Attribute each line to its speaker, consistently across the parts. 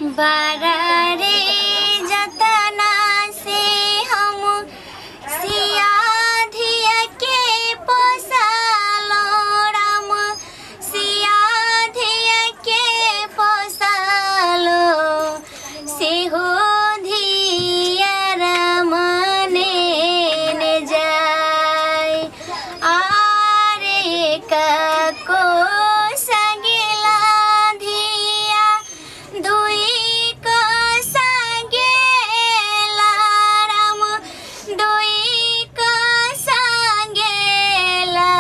Speaker 1: बारा रे जतना से हम सिया धिया के पोसालो राम, सिया धिया के पोसालो, सेहो धिया राम ने जाय। आरे काको सगिला धिया, दुई को सगेला राम, दुई को सगेला,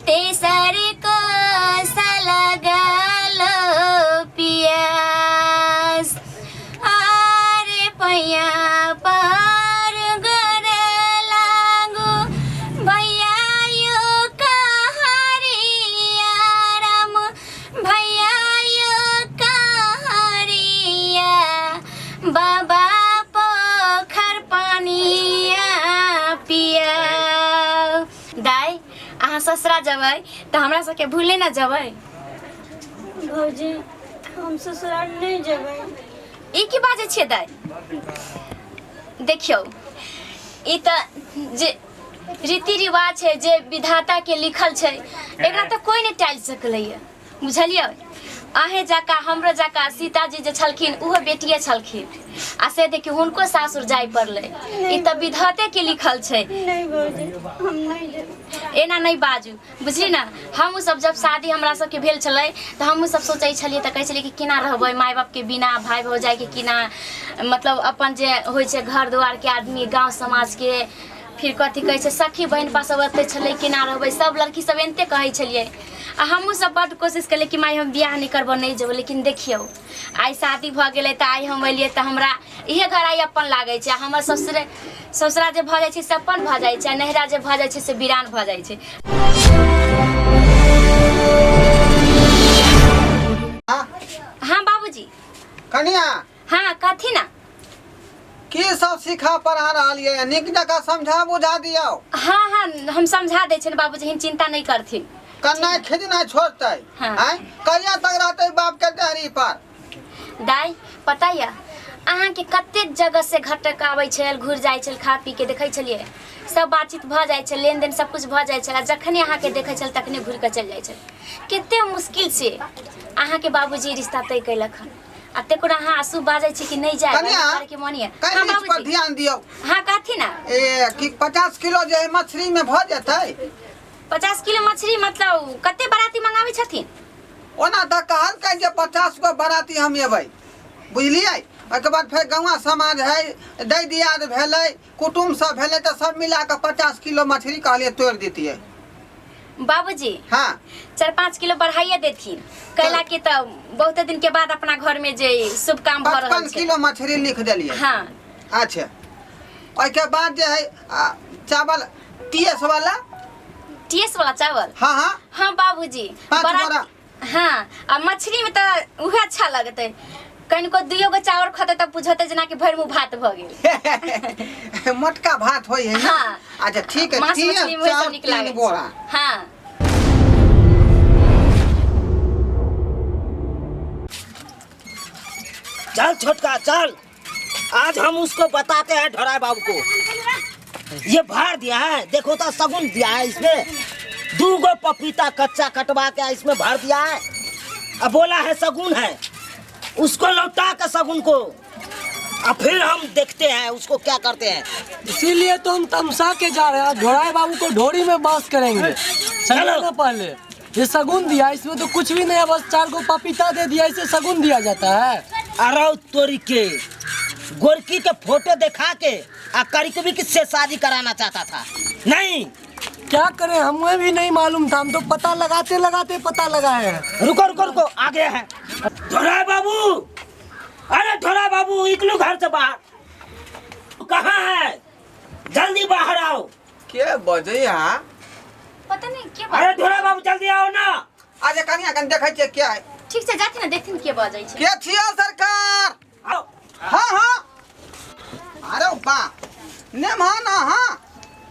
Speaker 1: तेसर को सलगल पियास। आरे पैया पर गोर लागू भैया यो कहारिया राम, भैया यो कहारिया, बाबा पोखर पानिया पिया। दाइ, अहाँ ससुरा जेबै तऽ हमरा सबके भूले न जेबै।
Speaker 2: भौजी, हम ससुराल नहि जेबै।
Speaker 1: ई की बाजै छियै दाइ? देखियौ, ई तऽ जे रीति रिवाज छै, जे विधाता के लिखल छै, एकरा तऽ कोई नहि टालि सकलैया, बुझलियै? अहें जकाँ हमरो जकाँ सीताजी जे छलखिन ओहो बेटिए छलखिन, आ से देखियौ हुनको सासुर जाय पड़लै। ई तऽ विधाते के लिखल छै।
Speaker 2: नहि भौजी, हम नहि जेबै।
Speaker 1: एना नहि बाजू, बुझली ने? हमहूँ सब जब शादी हमरा सबके भेल छलै तऽ हमहूँ सब सोचै छलियै, तऽ कहै छलियै कि केना रहबै माय बापके बिना, भाय भौजाइके केना, मतलब अपन जे होइ छै घर दुआरके आदमी, गाँव समाजके, फिर कथी कहै छै सखी बहिनपा सब एते छलै, केना रहबै? सब लड़की सब एनते कहै छलियै। आ हमहूँ सब बड्ड कोशिश केलियै कि माय हम बियाह नहि करबो, नहि जेबो। लेकिन देखियौ, आइ शादी भऽ गेलै तऽ आइ हम एलियै तऽ हमरा इहे घर आइ अपन लागै छै। आ हमर ससुरे ससुरा जे भऽ जाइ छै से अपन भऽ जाइ छै, आ नैहरा जे भऽ जाइ छै से वीरान भऽ जाइ छै। हाँ बाबूजी।
Speaker 3: कनिया।
Speaker 1: हाँ, कथी ना?
Speaker 3: की सब सिखा पढ़ा रहल ये? नीक जकाँ समझा बुझा दियौ।
Speaker 1: हाँ हाँ, हम समझा दै छियनि बाबूजी, हम चिंता नहीं करथिन।
Speaker 3: कन्नाइ खिजनाइ छोड़तै?
Speaker 1: हाँ।
Speaker 3: आँय, कहिया तक रहतै बाप के देहरी पर?
Speaker 1: दाइ, पता यऽ अहाँके कतेक जगह से घटक आबै छल, घुरि जाइ छल, खा पी के देखै छलियै, सब बातचीत भऽ जाइ छल, लेनदेन सब कुछ भऽ जाइ छल, आ जखने अहाँके देखै छल तखने घुरि कऽ चलि जाइ छल। कते मुश्किल से अहाँके बाबूजी रिश्ता तय कयलक हन, आ तेकर अहाँ अशुभ बाजै छी कि नहि जाय
Speaker 3: कनिया,
Speaker 1: के मन यऽ।
Speaker 3: कनि
Speaker 1: हाँ
Speaker 3: इस पर
Speaker 1: बाबूजी।
Speaker 3: ध्यान दियौ।
Speaker 1: हाँ, कहथिन ना।
Speaker 3: ए कि 50 किलो जे है मछली में भऽ जेतै?
Speaker 1: 50 किलो मछली मतलब कते बाराती मंगाबै छथिन?
Speaker 3: ओना तऽ कहलकै जे 50 गो बराती हम एबै, बुझलियै? ओहिके बाद फेर गौआ समाज है, दै दियाद भेलै, कुटुम्ब सब भेलै, तऽ सब मिला कऽ 50 किलो मछली कहलियै तोड़ि दितियै।
Speaker 1: बाबूजी।
Speaker 3: हाँ।
Speaker 1: 4-5 किलो बढ़ाइए देथिन, कैला कि तऽ बहुते दिन के बाद अपना घर में जे शुभ काम भऽ रहल
Speaker 3: 55
Speaker 1: छै।
Speaker 3: किलो मछली लिख देलियै।
Speaker 1: हाँ।
Speaker 3: अच्छा, ओहिके बाद जे है चावल टीएस वाला।
Speaker 1: टीएस वाला चावल?
Speaker 3: हाँ हाँ।
Speaker 1: हाँ बाबूजी।
Speaker 3: 5
Speaker 1: बड़ा
Speaker 3: बोरा।
Speaker 1: हाँ, आ मछली में तऽ उहे अच्छा लगतै, कनिको दुइयो गो चावल खतै तऽ बुझतै जेना कि भरि मुँह भात भऽ गेल।
Speaker 3: मोटका भात होइ है ना?
Speaker 1: हाँ।
Speaker 3: अच्छा ठीक है।
Speaker 1: मांस
Speaker 3: टीएस
Speaker 1: मछली में सब
Speaker 3: चावल
Speaker 1: नीक
Speaker 3: 3
Speaker 1: लागै छै।
Speaker 3: बोरा।
Speaker 1: हाँ।
Speaker 4: चल छोटका चल, आज हम उसको बताते हैं ढोराई बाबू को। ये भार दिया है, देखो तो सगुन दिया है, इसमें दू गो पपीता कच्चा कटवा के इसमें भर दिया है। अब बोला है सगुन है, उसको लौटा के सगुन को, और फिर हम देखते हैं उसको क्या करते हैं।
Speaker 5: इसीलिए तो हम तमसा के जा रहे हैं, ढोराई बाबू को ढोरी में बास करेंगे। चलो ना, पहले ये सगुन दिया, इसमें तो कुछ भी नहीं है, बस 4 गो पपीता दे दिया, इसे सगुन दिया जाता है।
Speaker 4: अरे तोरी के गोरकी के फोटो दिखा के आ करिकबी के से शादी कराना चाहता था। नहीं
Speaker 5: क्या करें, हमें भी नहीं मालूम था, हम तो पता लगाते लगाते पता लगाए हैं।
Speaker 4: रुको रुको रुको, आगे है ढोराई बाबू। अरे ढोराई बाबू निकलो घर से बाहर, कहाँ है? जल्दी बाहर आओ।
Speaker 3: के बजै हा?
Speaker 1: पता नहीं के
Speaker 4: अरे
Speaker 1: बाजै।
Speaker 4: ढोराई बाबू जल्दी आओ ना।
Speaker 3: अच्छा कनिया, कनि देखै छियै के है।
Speaker 1: ठीक छै, जाथिन ने, देखथिन के बजै छै।
Speaker 3: के छियै सरकार?
Speaker 4: आओ।
Speaker 3: हाँ हाँ, अरे बा नेमा ना। हाँ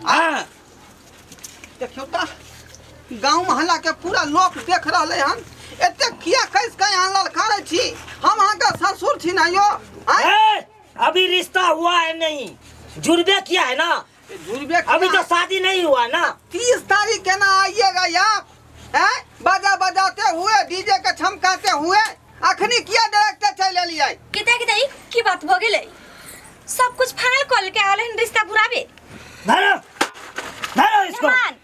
Speaker 4: हाँ।
Speaker 3: देखियौ तऽ गाँव मोहल्ला के पूरा लोक देख रहलै हन, एते किया कसि के अहाँ ललकारै छी? हम अहाँके ससुर छी ना यो आँय?
Speaker 4: ए, अभी रिश्ता हुआ है नहीं जुड़बे किया है ना
Speaker 3: जुड़बे
Speaker 4: अभी तो शादी नहीं हुआ ना
Speaker 3: 30 तारीख के ना आइएगा आप हैं बाजा बजाते हुए डीजे के छमकाते हुए अखनी किया डायरेक्टर चल एलियै
Speaker 1: किता किता ई की बात भ गेलै सब कुछ फाइनल कऽ के आयल हन रिश्ता घुराबे
Speaker 4: धरो धरो इसको
Speaker 1: मेहमान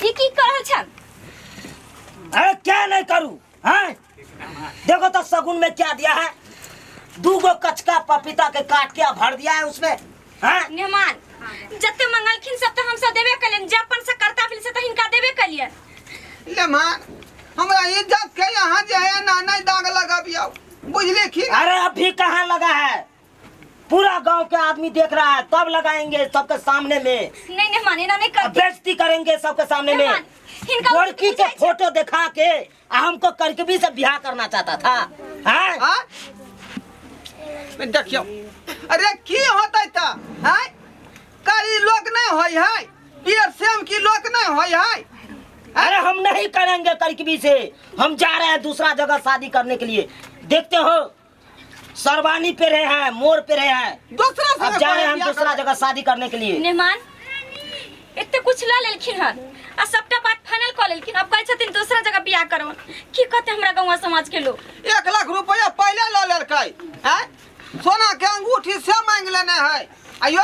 Speaker 1: ई की कर रहल छन
Speaker 4: अरे क्या नहीं करूं हैं देखो तो शगुन में क्या दिया है दू गो कचका पपीता के काट के भर दिया है उसमें हैं
Speaker 1: मेहमान जते मंगलखिन सब तऽ हमसब देबे कलियन जे अपन से करता भेल से तऽ हिनका देबे कलियन
Speaker 3: ले मान हमरा इज्जत के यहाँ जे है ना नहीं दाग लगाबियो बुझली की
Speaker 4: अरे अभी कहाँ लगा है पूरा गांव के आदमी देख रहा है तब लगाएंगे सबके सामने में
Speaker 1: नहीं नहीं माने ना नहीं कर
Speaker 4: बेइज्जती करेंगे सबके सामने में
Speaker 1: मेहमान, हिनका
Speaker 4: गोरकी के फोटो दिखा के आ हमको करकबी से ब्याह करना चाहता था हैं?
Speaker 3: हाँ? देखियो अरे की होतै तऽ आँय कारी लोक नहीं होय है पियर सेम की लोक नहीं होय है
Speaker 4: अरे हम नहीं करेंगे करकबी से हम जा रहे हैं दूसरा जगह शादी करने के लिए देखते हो सरवानी पे रहे हैं मोर पे रहे हैं
Speaker 3: दूसरा
Speaker 4: अब जा रहे हैं हम दूसरा जगह शादी करने के लिए
Speaker 1: मेहमान एते कुछ ल लेलखिन हन आ सबटा बात फाइनल कऽ लेलखिन अब कहै छथिन दोसरा जगह बियाह करब की कहते हमरा गौवा समाज के लोग
Speaker 3: 1 लाख रुपया पहले ल लेलकै हैं सोना के अंगूठी से मांग लेने है आइयो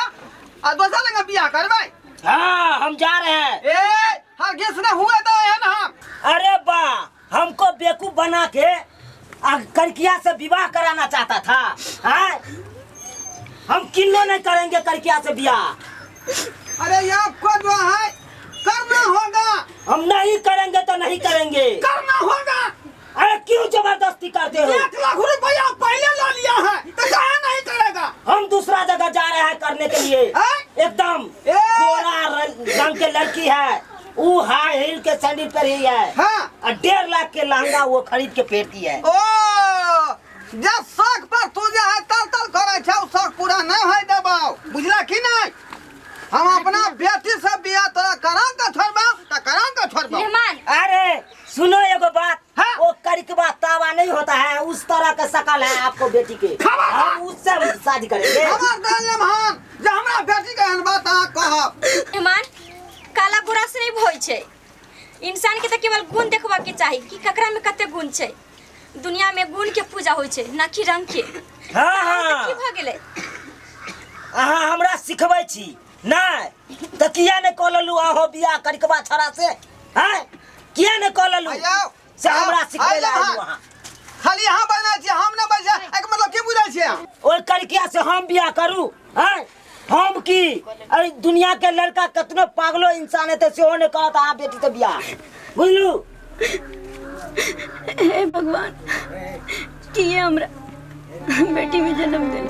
Speaker 3: आ दोसर लगे बियाह करबै
Speaker 4: हाँ हम जा रहे हैं
Speaker 3: ए हरगिज न हुए तो एहन हम
Speaker 4: अरे बा हमको बेवकूफ बना के आ करकिया से विवाह कराना चाहता था हैं? हम किन्नो नहीं करेंगे करकिया से ब्याह
Speaker 3: अरे ये आपको जो है करना होगा
Speaker 4: हम नहीं करेंगे तो नहीं करेंगे
Speaker 3: करना होगा
Speaker 4: अरे क्यों जबरदस्ती करते हो
Speaker 3: 1 लाख रुपया पहले ला लिया है तो कहा नहीं करेगा
Speaker 4: हम दूसरा जगह जा रहे हैं करने के लिए
Speaker 3: हैं?
Speaker 4: एकदम
Speaker 3: ए!
Speaker 4: गोरा रंग के लड़की है वो हाई हील के सैंडल पर ही है
Speaker 3: हाँ।
Speaker 4: और 1.5 लाख के लहंगा वो खरीद के पहनती है
Speaker 3: ओ जे शौक पर तू जे है तल तल करे छौ शौक पूरा नहीं होय देबौ बुझला कि नहीं हम अपना बेटी से बियाह तोरा करा के छोड़बौ त करा के छोड़बौ
Speaker 1: मेहमान
Speaker 4: अरे सुनो एगो बात
Speaker 3: हाँ?
Speaker 4: वो करिकबा तावा नहीं होता है उस तरह का शकल है आपको बेटी के हम उससे शादी करेंगे
Speaker 3: हमर दाल मेहमान जे हमरा बेटी के एहन बात अहाँ कहब
Speaker 1: मेहमान काला गोरा से नहीं होइ छै इंसान के तऽ केवल गुण देखबा के चाही कि ककरा में कते गुण छै दुनिया में गुण के पूजा होइ छै ना कि रंग के
Speaker 4: हाँ
Speaker 1: तऽ
Speaker 4: हाँ
Speaker 1: की भऽ गेलै
Speaker 4: अहाँ हमरा सिखबै छी नहि तऽ किया नहि कऽ लेलू अहाँ बियाह करिकबा छड़ा से हैं किया नहि कऽ लेलू
Speaker 3: आइयो
Speaker 4: से हमरा सिखबै लए
Speaker 3: आइयो
Speaker 4: आयलू अहाँ
Speaker 3: खाली अहाँ बजै छियै हम नहि बजै एहिके मतलब की बुझै छियै अहाँ
Speaker 4: ओहि करिकिया से हम बियाह करू हैं हम की अरे दुनिया के लड़का कतनो पागलो इंसान हेतै सेहो नहि करत अहाँ बेटी से बियाह बुझलू
Speaker 2: हे भगवान किए हमरा बेटी में जन्म दिल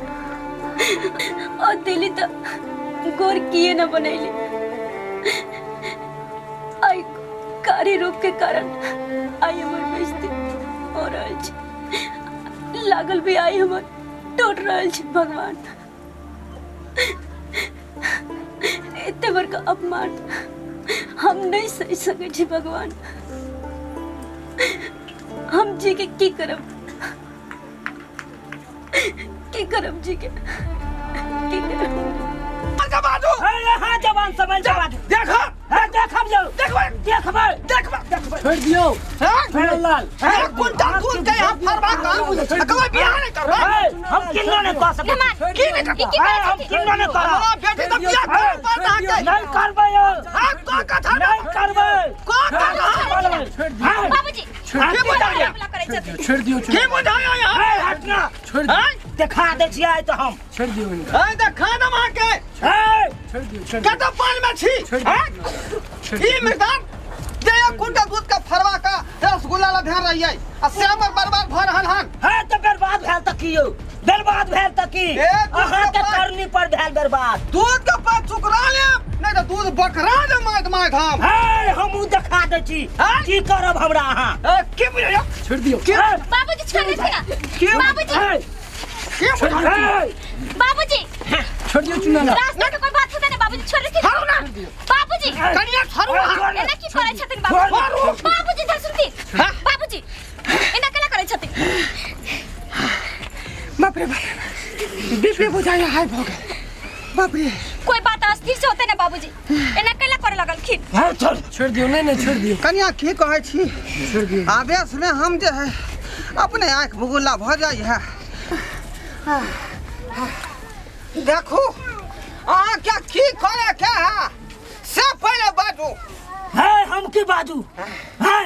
Speaker 2: और दिली तो गोर किए न बनैली आई कारी रूप के कारण आई हमर बेइज्जती हो रहल छै लागल भी आई हमर टूट रहल छै भगवान एते बड़का अपमान हम नहीं सह सकै छी भगवान हम जी के की करब की करब जी के की करब
Speaker 4: अरे हाँ जवान समझ जवान
Speaker 3: देखो
Speaker 4: हाँ देखब यौ
Speaker 3: देखबै
Speaker 4: देखबै
Speaker 3: देखबै
Speaker 4: देखबै
Speaker 5: छोड़ि दियौ
Speaker 3: हैं
Speaker 5: चुनलाल
Speaker 3: एक कुंटल दूध के यहाँ फरवा का कभी बियाह नहीं करबै
Speaker 4: ए, हम किन्नो नहीं कह सकै
Speaker 1: मेहमान
Speaker 3: की नहीं
Speaker 1: ई की
Speaker 4: ए,
Speaker 1: करै
Speaker 4: हम
Speaker 1: छथिन
Speaker 4: किन्नो नहीं करब
Speaker 3: हमरा बेटी तऽ बियाह करे पड़त अहाँके
Speaker 4: नहीं करबै यौ
Speaker 3: हाँ को कथा
Speaker 4: नहीं करबै
Speaker 3: को कथा
Speaker 5: छोड़ि दियौ
Speaker 1: बाबूजी
Speaker 3: की बुझाइया
Speaker 1: बला करै छथिन
Speaker 5: छोड़ि दियौ
Speaker 3: की बुझाइया यहाँ
Speaker 4: ए, हटना
Speaker 5: छोड़ि दियौ
Speaker 3: हैं
Speaker 4: देखा दै छियै तो हम
Speaker 5: छोड़ि दियौ हिनका
Speaker 3: हैं तऽ खा देब अहाँके
Speaker 4: ए,
Speaker 5: छोड़ि दियौ छोड़ि दियौ
Speaker 3: कतऽ पानि में छी
Speaker 5: छोड़ि
Speaker 3: हैं
Speaker 5: छोड़ि
Speaker 3: ई मृदान जे एक कुंटल दूध के फरवा का रसगुल्ला ला ध्यान रहियै आ से हमर बर्बाद भऽ रहल हन
Speaker 4: हाँ तऽ बर्बाद भेल तऽ की यौ बर्बाद भेल तऽ की
Speaker 3: ए, दूध
Speaker 4: अहाँके
Speaker 3: के पाइ-
Speaker 4: करनी पर भेल बर्बाद
Speaker 3: दूध के पात चुकरा लेब नहीं तऽ दूध बकरा ले माइत माइत हम
Speaker 4: हे हमहूँ देखा दै छी
Speaker 3: हाँ?
Speaker 4: की करब हमरा अहाँ
Speaker 3: ए, की बुझाइया
Speaker 5: छोड़ि दियौ
Speaker 3: की
Speaker 1: बाबूजी छोड़ देथिन
Speaker 3: की
Speaker 1: बाबूजी
Speaker 4: हे,
Speaker 3: की बुझाइया
Speaker 4: हे,
Speaker 1: बाबूजी
Speaker 5: छोड़ि दियौ चुनाला
Speaker 1: रास्ता के कोई बात होता नहीं बाबूजी छोड़ देथिन
Speaker 3: छोड़ू ना
Speaker 1: बाबूजी
Speaker 3: कनिया छोड़ू अहाँ
Speaker 1: एना की करै छथिन बाबूजी
Speaker 3: छोड़ू।
Speaker 1: बाबूजी इधर सुनती
Speaker 3: हाँ?
Speaker 1: बाबूजी एना केना करै छथिन
Speaker 3: बाप रे बाप, बीपी बुझाइया हाई भऽ गेल। बाप रे।
Speaker 2: कोई बात अस्थिर से होते ना बाबूजी, एना कैला करे लगलखिन?
Speaker 4: हाँ, छोड़।
Speaker 5: छोड़ दियो। नहीं नहीं, छोड़ दियो।
Speaker 3: कनिया, की कहै छी?
Speaker 5: छोड़ दियो।
Speaker 3: आवेश में हम जे है अपने आँखि भुगुला भऽ जाइ है। देखू, अहाँके की करे के है से पहिले बाजू।
Speaker 4: है, हम की बाजू है?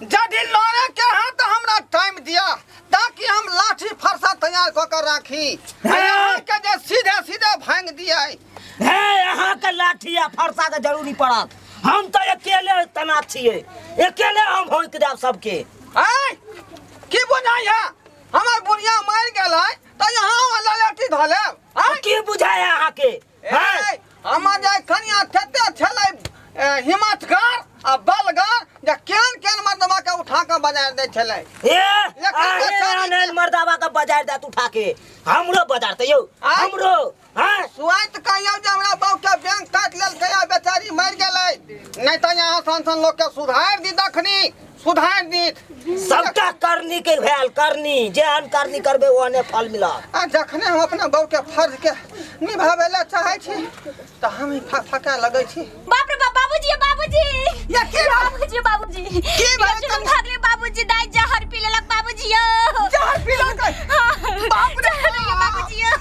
Speaker 3: यदि लड़े के है तऽ हमरा टाइम दिया ताकि हम लाठी फरसा तैयार कऽ के राखी। अहाँके जे सीधे सीधे भांगि दियै।
Speaker 4: हे, अहाँके लाठी आ फरसा के जरूरी पड़त? हम तऽ अकेले तना छियै, अकेले हम होइक देब सबके।
Speaker 3: आय, की बुझाइया? हमर बुढ़िया मरि गेलै तऽ यहाँ वाला लाठी धऽ लेब? आँय?
Speaker 4: की बुझाया अहाँके? हैं?
Speaker 3: ए, हमर जे कनिया तते छलै हिम्मतगर आ बलगर जे केहन केहन मर्दबा के उठा के बजार दै छलै।
Speaker 4: ए,
Speaker 3: लेकिन
Speaker 4: अहे
Speaker 3: बेचारी
Speaker 4: एहन एहन मर्दाबा के बजार देत उठा के, हमरो बजारते यौ।
Speaker 3: आँय?
Speaker 4: हमरो हैं?
Speaker 3: सुआइत कहियौ जे हमरा बाप के बैंक काटि लेलकै आ बेचारी मरि गेलै, नहि तऽ यहाँ सन सन लोक के सुधारि दी, दखनी सुधारि दी।
Speaker 4: सबटा करनी के भेल करनी, जेहन करनी करबे ओहने फल मिलत।
Speaker 3: आ जखने हम अपना बहू के फर्ज के निभाबै लए चाहै छी तऽ हम ही फका लगै छी।
Speaker 1: बाप रे बाप, बाबूजी, बाबूजी!
Speaker 3: या की भेल?
Speaker 1: बाबूजी, बाबूजी!
Speaker 3: की भेल?
Speaker 1: ये चुन भागले बाबूजी, दाई जहर पी लेलक बाबूजी यो।
Speaker 3: जहर पी लेलकै?
Speaker 1: हाँ।
Speaker 3: बाप रे
Speaker 1: जहर लेलक बाबूजी यो।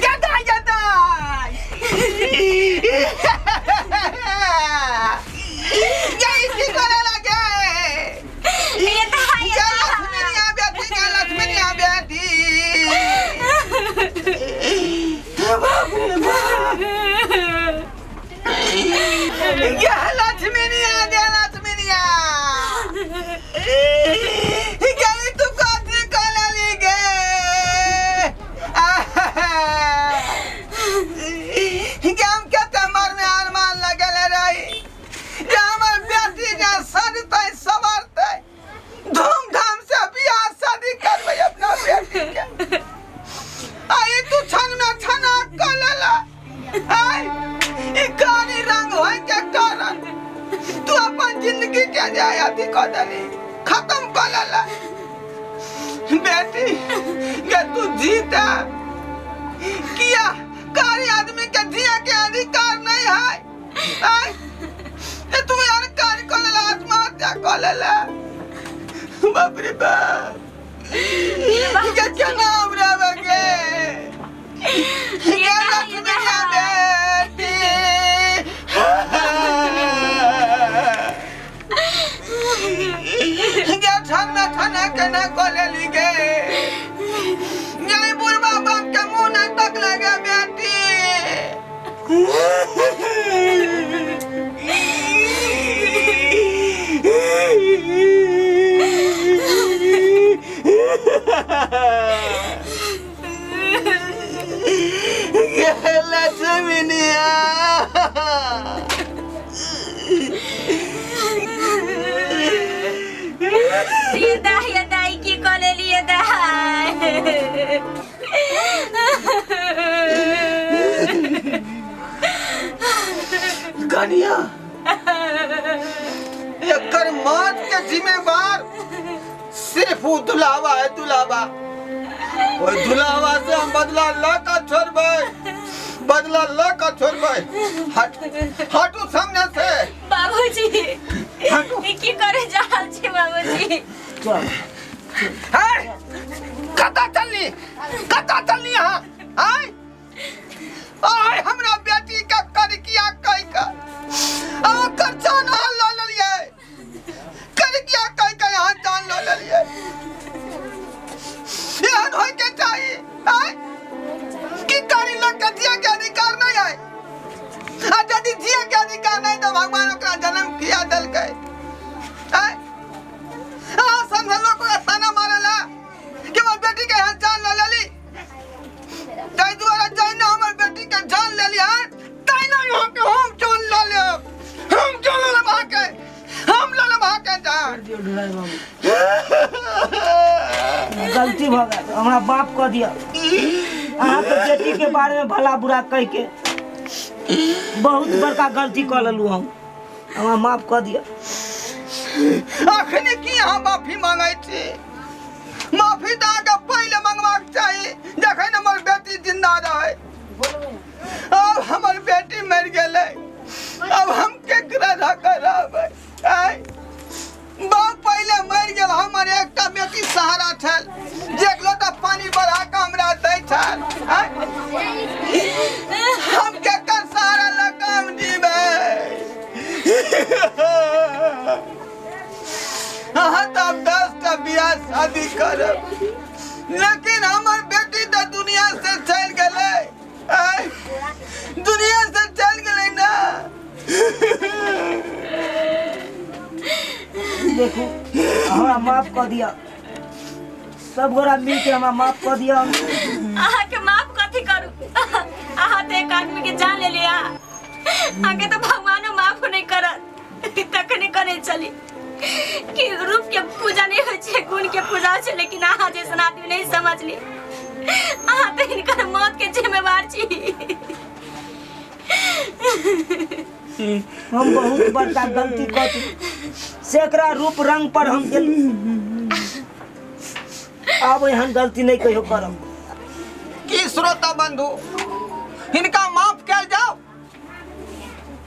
Speaker 3: गदाई गदाई, ये की करे लगे?
Speaker 1: ये दाई,
Speaker 3: ये लक्ष्मीनिया बेटी के, लक्ष्मीनिया बेटी, बाप रे बाप, ये लक्ष्मीनिया गे, लक्ष्मीनिया गे, तू कथी कर गे? गे, हम कते मर में अरमान लगल रही जे हमर बेटी जे सजतै सवरतै, धूमधाम से बियाह शादी करबै अपना बेटी के, आ ई तू छन में छना कऽ लेला। आय, ई कारी रंग होय के कारण तू अपन जिंदगी के जे अथी कऽ देली, खत्म कऽ लेला। बेटी गे, तू जीता किया? कारी आदमी के जिए के अधिकार नहीं है? आय, ए तू यार कारी कऽ लेला, आत्महत्या कऽ लेला। बाप रे बाप, के केना हमरा बगे गे लक्ष्मीया बेटी। गे, ठंडा ठंडा केना कऽ लेली गे? गे, बुढ़बा बाप के मुंह नहीं तक लगे बेटी। गे लक्ष्मीनिया।
Speaker 1: ये दाई, ये दाई, की कऽ लेलियै दाई?
Speaker 3: कनिया, एकर मौत के जिम्मेवार सिर्फ उ दुलावा है, दुलावा। ओइ दुलावा से हम बदला ल के छोड़बै, बदला ल के छोड़बै। हट, हटू सामने से।
Speaker 1: बाबूजी!
Speaker 3: हटू।
Speaker 1: ई की करे जा रहल छी बाबूजी?
Speaker 4: चल।
Speaker 3: है, कतऽ चलली? कतऽ चलली अहाँ? आय आय, हमरा बेटी के करकिया कहि के आ ओकर जान अहाँ लऽ लेलियै। करकिया कहि के अहाँ जान लऽ लेलियै, एहन होय के चाही? आय, की कारी लोग के जिये के अधिकार नहीं है? आ यदि जिये के अधिकार नहीं तो भगवान ओकरा जन्म किया देलकै? आय, अहाँ समझ लोग ओकरा ताना मारेला कि हमर बेटी के यहाँ जान लऽ लेली। ताहि दुआरे जहिना हमर बेटी के जान लेली हन, तहिना यहाँ के हम जान लऽ लेब, हम जान लऽ लेब अहाँके, हम लऽ लेब अहाँके जान।
Speaker 4: दियौ ढोढ़ाई बाबू, गलती भऽ गेल, हमरा माफ कऽ दिअ। अहाँके बेटी के बारे में भला बुरा कहि के बहुत बड़का गलती कऽ लेलहुँ हम, हमरा माफ कऽ दिअ।
Speaker 3: अखने की अहाँ माफी मांगै छी? माफी तऽ अहाँके शादी करब, लेकिन हमर बेटी तऽ दुनिया से चलि गेलै। आँय, दुनिया से चलि गेलै ना।
Speaker 4: देखू, हमरा माफ कऽ दिअ, सब गोरा मिल के हमरा माफ कऽ दिअ।
Speaker 2: अहाँके माफ कथी करू? अहाँ तऽ एक आदमी के जान लेलियै। अहाँके तऽ भगवानो माफ नहि करत। तखने करै छली कि रूप के पूजा नहीं होइ छै, गुण के पूजा होइ छै, लेकिन अहाँ जैसन आदमी नहीं समझली। अहाँ तऽ हिनकर मौत के जिम्मेवार छी।
Speaker 4: हम बहुत बड़का गलती कऽ चुकल से एकरा रूप रंग पर हम गेल। आब एहन गलती नहीं कहियो करब।
Speaker 3: की श्रोता बंधु, हिनका माफ कयल जाओ?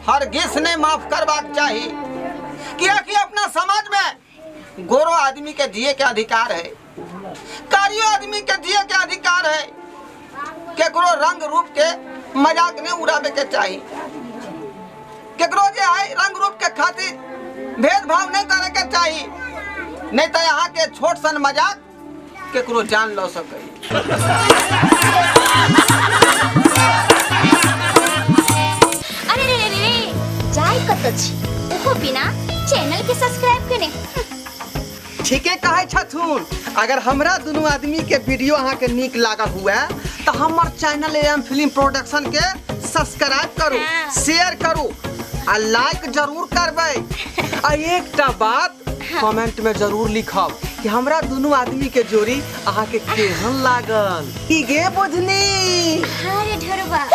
Speaker 3: हरगिज नहीं माफ करबाक चाही, कियाकि अपना समाज में गोरो आदमी के जिए के अधिकार है, कारियो आदमी के जिए के अधिकार है। केकरो रंग रूप के मजाक नहीं उड़ावे के चाही, केकरो जे है रंग रूप के खातिर भेदभाव नहीं करे के चाही, नहीं तो यहाँ के छोट सन मजाक केकरो जान ल सके।
Speaker 1: अरे रे रे रे, जाय कत छी ओहो बिना चैनल के सब्सक्राइब केने?
Speaker 3: ठीके कहै छथुन। अगर हमरा दुनू आदमी के वीडियो अहाँ के नीक लागल हुए तो हमर चैनल एम फिल्म प्रोडक्शन के सब्सक्राइब करू, शेयर करू आ लाइक जरूर करबै। आ एकटा बात कमेंट में जरूर लिखब कि हमरा दुनू आदमी के जोड़ी अहाँ के केहन लागल। की गे बुझनी?
Speaker 1: हाँ रे ढोरबा।